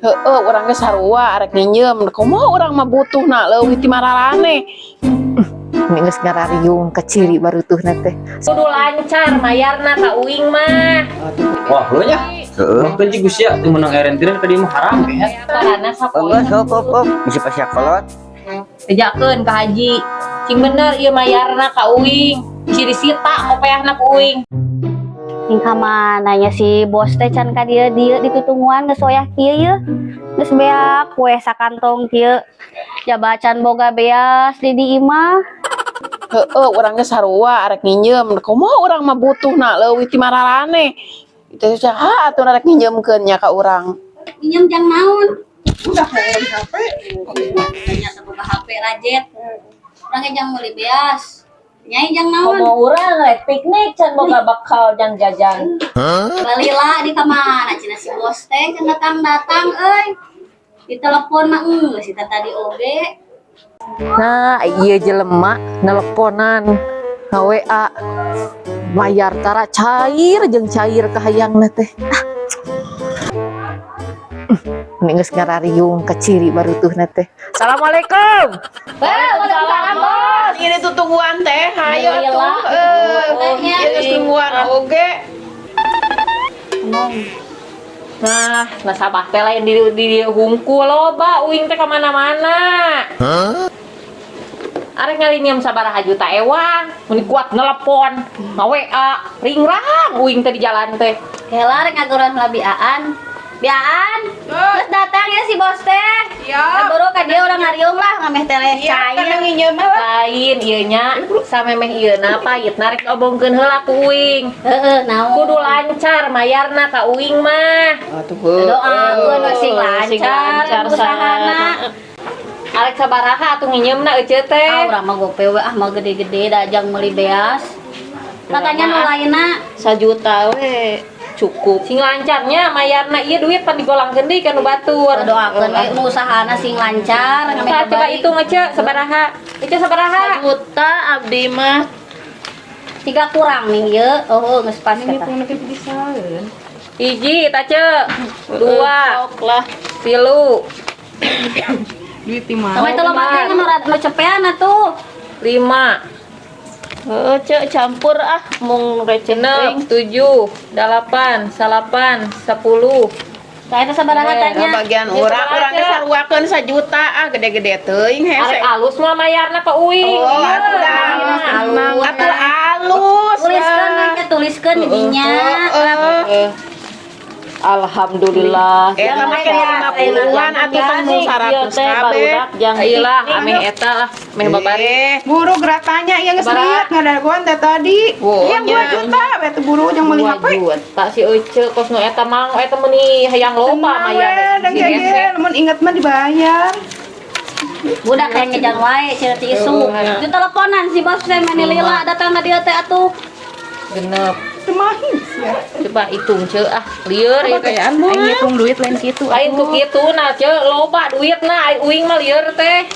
Heeh, urang ge sarua arek nginjem. Komo urang mah butuhna leuwih ti mararaneh. Ini geus ngarariung kaciri barutuhna teh. Kudu lancar mayarna ka uing mah. Wah, lu nya. Heeh. Bahkan cik sia teu meunang rentiran ka dieu mah haram ya. Karena sapoe. Enggak, sok op op. Bisa pas kolot. Bejakeun ka haji. Cing bener ieu mayarna ka uing. Bisi disita kopeahna ku uing. Ning kamana nya si bos teh can ka dieu dieu ditutungguan geus wayah kieu ye. Geus beak we sakantong kieu. Jaba can boga beas di di imah. Heeh, urang ge sarua arek nginjem. Komo urang mah butuhna leuwih ti mararaneh. Itu saha atuh arek nginjemkeun nya ka urang? Minjem jang naon? Udah mau beli HP. Ternyata boga HP rajet. Urang ge jang meuli beas. Nyai jang naon? Komo urang rek piknik can boga bekal jang jajan. Balila di kamana cenah si bos teh can datang-datang euy. Di telepon mah geus eta tadi oge. Nah, iya jelema nelponan WA bayar tara cair jeung cair kahayangna teh. Ah. Ini geus ngarariung kaciri barutuhna teh. Assalamualaikum. Waalaikumsalam, Bos. Ini tutungguan teh, hayo Iya atuh. lah. Ieu geus tungguan oge. Nah, nasabah teh lain di hungkul loba uing teh ka mana-mana. Arek ngaliniem sabaraha juta ewang, mun kuat nelepon, nga-WA, ringrang uing teh di jalan teh. Kela rek ngagoran heula biaan. Biaan. Terus datang ya si bos teh. Iya. Buru ka dia urang ngariung lah ngameh teh Iya, cair. kan nginjem mah. Lain ieu nya samemeh ieu na pahitna rek obongkeun heula ku uing. Heeh, naon? Kudu lancar mayarna ka uing mah. Atuh heuh. Doakeun we sing Sing lancar lancar usahana. Arek sabaraha atuh nginjeumna ece teh? Ah, urang mah gope we ah mah gede-gede da jang meuli beas. Katanya nu lainna. Sajuta we cukup. Sing lancarnya mayarna ieu duit pan digolangkeun deui ka nu batur. Doakeun we nu usahana sing lancar ngameh Sa, coba kebaik. hitung ece sabaraha. Ece sabaraha? Sajuta abdi mah. Tiga kurang nih ye. Oh, geus pas kata. Hiji ta ce. Dua, Sok lah. tilu, Sampai teu loba teh nu cepean atuh. Lima, Heeh, cek campur ah mung receh 6, teuing. 7, 8, 9, 10. Tah eta sabaraha Eh, tanya? Bagian urang, urang ge saruakeun sajuta ah gede-gede teuing Arek hese. alus mah mayarna ka uing. Oh, atuh dah. Alus. Atuh alus. Tuliskeun we tuliskeun di dinya. Heeh. Alhamdulillah. Eta mah ke 50-an atuh tong nu 100 kabeh. Jang Ayolah, ameh eta lah, meh babari. Eh, Buru geratanya yang geus liat ngadagoan teh tadi. Oh, Yang nya. 2 juta we teh buru yang meuli HP. Juta si Ece kos nu eta mang eta meuni hayang loba Tenang we, mayar. dan kayak gini, lamun inget mah dibayar. Budak kayak ngejang wae cenah ti isu. Di teleponan si bos teh mani lila datang ka dieu teh atuh. 6. Semahin ya. Coba hitung ce ah, lieur ieu teh. Aing ngitung duit lain kitu. Lain ku kitu nah ce, loba duitna ai uing mah lieur teh.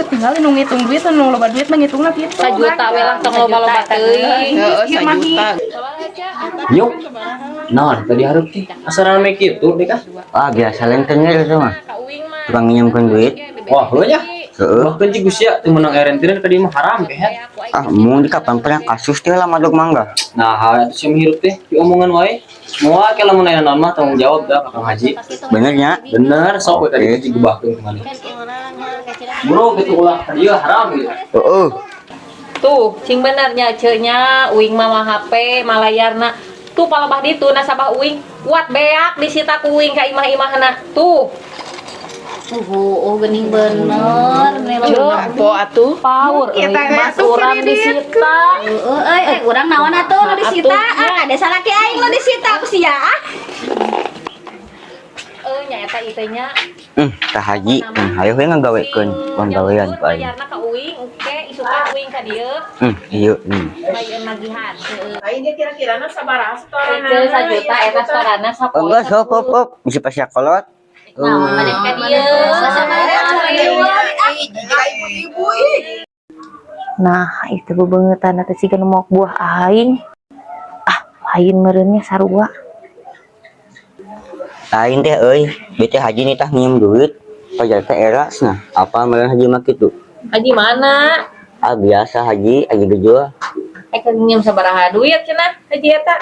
Tinggal nu ngitung duit nu loba duit mah ngitungna kitu. Sajuta we lah tong loba-loba teuing. Heeh, sajuta. Yuk. Nah, tadi hareup teh. Asa rame kitu deh kah? Ah, biasa lentenir itu mah. Ka uing mah. Tukang nginjemkeun duit. Wah, lu nya. Heeh. Bahkan cik sia teu meunang rentiran ka dieu mah haram ya. Ah, mun di kapan pernah kasus teh lah madog mangga. Nah, hal itu sih hirup teh diomongan wae. Moal ke lamun aya naon mah tanggung jawab dah ka Kang Haji. Bener nya? Bener, sok we tadi digebahkeun kemana. Bro, gitu ulah ka dieu haram gitu. Heeh. Tuh, cing benernya ce nya uing mah mah HP malayarna. Tuh palebah ditu nasabah uing kuat beak disita ku uing ka imah-imahna. Tuh, Oh, geuning bener. Nih lo. Po atuh. Power Kita euy, mas atuh urang kredit. disita. Heeh, euy, euy, urang naon atuh nu disita? Ah, ada salaki aing nu disita ku sia ah. Eh nya eta ieu teh nya. Tah haji, hayo we ngagawekeun, bukan gawean ku aing. Mayarna ka uing, oke, isukan uing ka dieu, Iya, bayeun nagihan. Heeh. Lain dia kira-kirana sabaraha setoran? Ece sajuta eta storana sapoe. Enggak, sok op op, bisa pas kolot. Naon maneh ka dieu? Ibu-ibu ih. Nah, itu bebengetan teh siga nu maok buah aing. Ah, lain meureunnya sarua. Lain teh euy, bete haji nitah nginjem duit. Pajar teh era cenah. Apa meureun haji mah kitu? Haji mana? Ah biasa haji, haji gejul. Eh keur nginjem sabaraha duit cenah haji eta?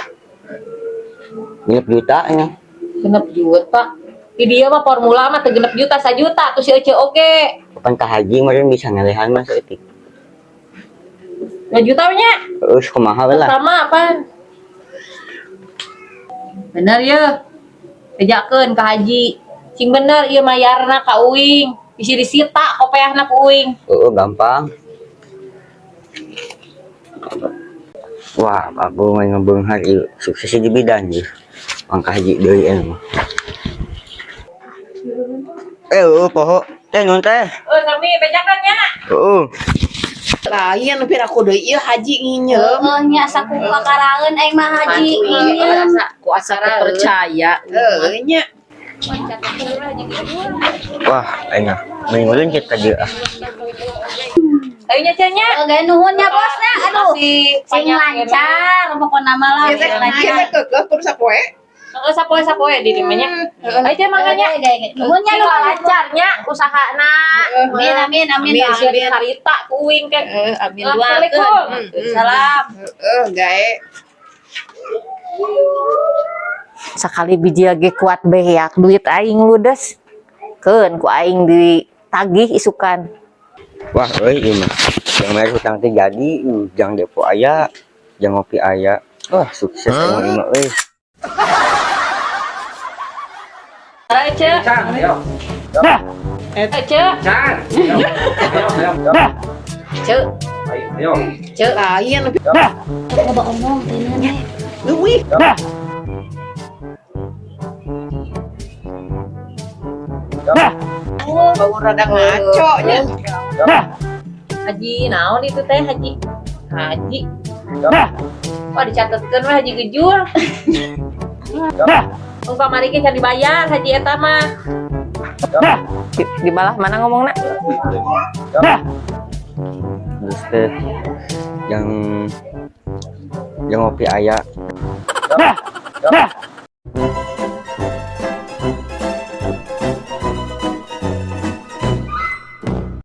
6 juta nya. 6 juta. Di dia mah formula mah teu 6 juta, 1 juta tuh si Ece oge. Kapan ka haji meureun bisa ngelehan mah saeutik. 2 juta nya. Terus kumaha we lah. Pertama apaan? Bener ya. Bejakeun ka haji. Sing bener ieu mayarna ka uing. Bisi disita kopeahna ku uing. Heeh, gampang. Wah, aku main ngebeunghar ieu. Sukses di bidan ieu. Mangka haji deui mah. Eh, eueuh poho. Teh nun teh. Oh, sami bejakeun nya. Heeh. Lain pira aku deui ieu haji nginjem. Heeh nya asa ku kakaraeun aing mah haji nginjem. Ku asa teu percaya. Heuh nya. Wah, aing ah. Mending leungit ka dieu ah. Ayo nya Ceu nya. Oke, nuhun nya bos nya. Aduh. Masih Sing lancar pokokna mah lah. Ieu teh Sing ieu lancar. teh keukeuh kudu sapoe. Heeh, sapoe-sapoe di dieu mah nya. Ayo Ceu mangga nya. Nuhun nya Sing nuhun. lancar nya usahana. Amin amin amin. Amin. Sia dicarita ku uing ke. Heeh, amin. Assalamualaikum. Salam. Heeh, gae. Sakali biji ge kuat beak duit aing ludes. Keun ku aing ditagih isukan. Wah, euy ieu mah. Yang bayar hutang teh jadi, jang depo aya, jang ngopi aya. Wah, sukses aing mah euy. Ayo Ceu. Can, ayo. Ayo Ceu. Can. Ayo, ayo, ayo. Ceu, Ayo, ayo. ceu. Lain Loba omong teh nya. leuwih. Bau rada ngaco nya. Haji naon itu teh haji? Haji. Wah dicatetkeun we haji gejul. Tong kamari ge can dibayar haji eta mah. Di balah mana ngomongna? Terus teh yang ngopi aya.